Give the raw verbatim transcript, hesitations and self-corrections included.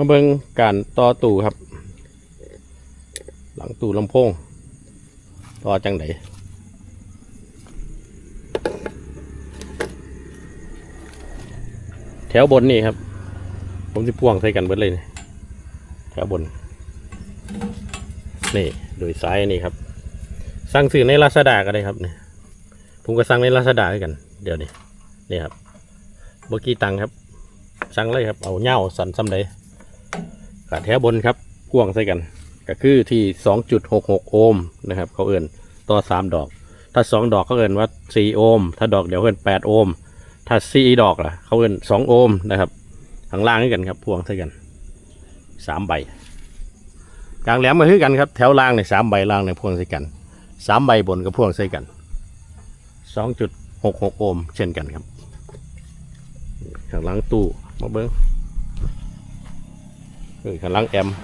มาเบิ่งการต่อตู้ครับ หลังตู้ลำโพง ต่อจังได แถวบนนี่ครับ ผมสิพ่วงใส่กันเบิดเลยนี่ แถวบน นี่ โดยสายนี่ครับ สั่งซื้อในลาซาด้าก็ได้ครับนี่ ผมก็สั่งในลาซาด้าคือกัน เดี๋ยวนี้ นี่ครับ บ่กี่ตังค์ครับ สั่งเลยครับ เอายาวสั้นส่ำใด ก็แถวบนครับ พ่วงใส่กัน ก็คือที่ สองจุดหกหก โอห์มนะครับ เขาเอิ้น ต่อสามดอก ถ้าสองดอกเขาเอิ้นว่า สี่ โอห์ม ถ้าดอกเดียวเอิ้น แปด โอห์ม ถ้าสี่ดอกล่ะ เขาเอิ้น สอง โอห์มนะครับ ข้างล่างคือกันครับ พ่วงใส่กัน สามใบ กลางแหลมก็คือกันครับ แถวล่างนี่ สามใบล่างนี่พ่วงใส่กัน สามใบบนก็พ่วงใส่กัน สองจุดหกหก โอห์ม เช่นกันครับ ข้างหลังตู้ มาเบิ่ง เออ ข้างหลังแอมป์